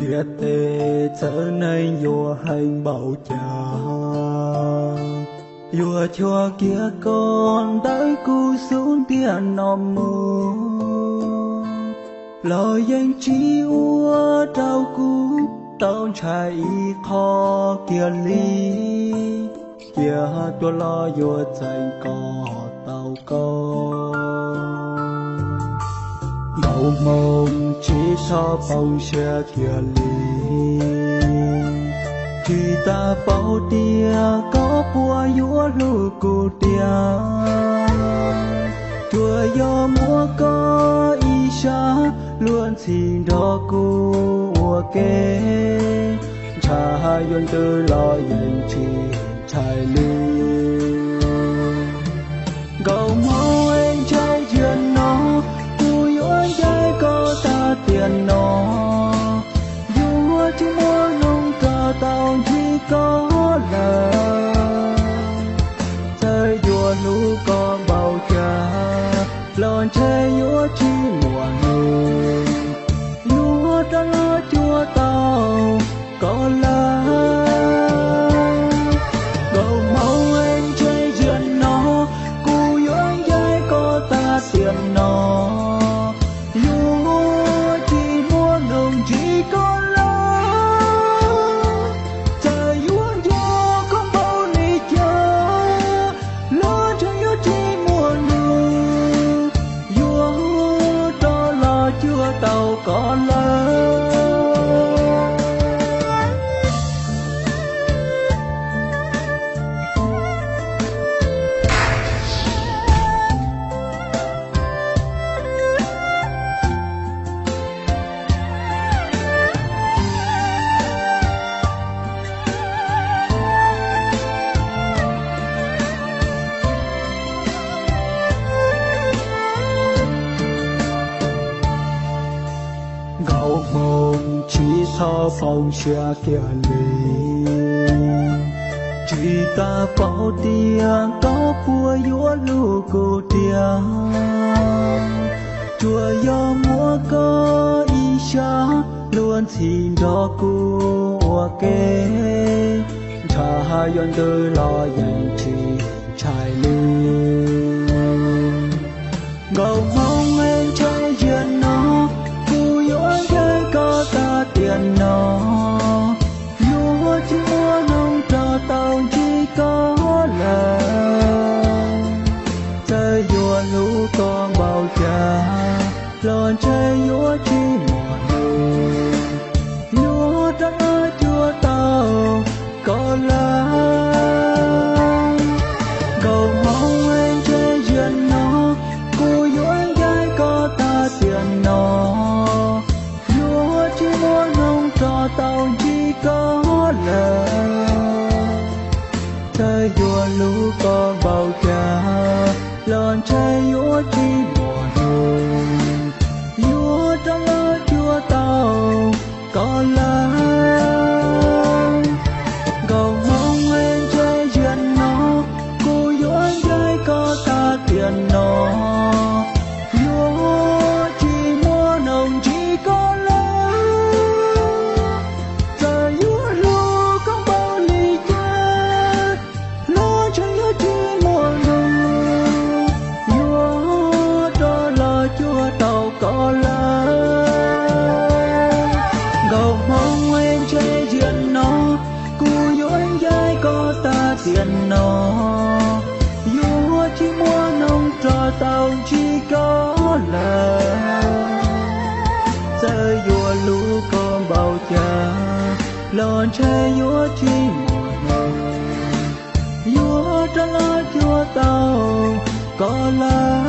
Ntiaj teb txawv neeg yuav heev npaum cas, yuav cuag kiag koj ntawm kuv xub ntiag no mus los yeej tsis ua rau kuv tau ntshai ib qho kiag li. Cia tuaj los yuav txeeb kom tau koj. Nkaus hmoo tsis txhob poob siab kiag li, tsis tas paub tias koj puas yuav hlub kuv tiag. Tsuas yog muaj koj ib sab luag ntxhi nrog kuv ua ke, ntshai yuav ntws los yeej tsis ntshai li. Nkaus hmoo es ntshai ziag no, kuv yuav ncaim koj tag tiam no, yuav tsis muaj hnub rov tau ntsib koj lawm. Txawm yuav hlub koj npaum cas los ntshe yuav tsis muaj hnub yuav rov los cuag tau koj lawm. Nkaus hmoo es ntshai ziag no, kuv yuav ncaim koj tag tiam no, yuav tsis muaj hnub ntsib koj lawm. Txawm yuav nco koj npaum li cas los ntshe yuav tsis muaj hnub yuav rov los cuag tau koj lawm. Nkaus hmoo tsis txhob poob siab kiag li, tsis tas paub tias koj puas yuav hlub kuv tiag. Tsuas yog muaj koj ib sab luag ntxhi nrog kuv ua ke, ntshai yuav ntws los yeej tsis ntshai li. Nkaus hmoo es ntshai ziag no, kuv yuav ncaim koj tag tiam no, yuav tsis muaj hnub rov tau ntsib koj lawm. Txawm yuav hlub koj npaum cas los ntshe yuav tsis muaj hnub yuav rov los cuag tau koj lawm. Nkaus hmoo es ntshai ziag no, kuv yuav ncaim koj tag tiam no, yuav tsis muaj hnub rov tau ntsib koj lawm. Txawm yuav hlub koj npaum cas los ntshe yuav tsis muaj hnub yuav rov los cuag tau koj lawm. Nkaus hmoo es ntshai ziag no, kuv yuav ncaim koj tag tiam no, yuav tsis muaj hnub ntsib koj lawm. Txawm yuav hlub koj npaum li cas los ntshe yuav tsis muaj hnub yuav rov los cuag tau koj lawm. Nkaus hmoo es ntshai ziag no, kuv yuav ncaim koj tag tiam no, yuav tsis muaj hnub rov tau ntsib koj lawm. Txawm yuav hlub koj npaum cas los ntshe yuav tsis muaj hnub yuav rov los cuag tau koj lawm.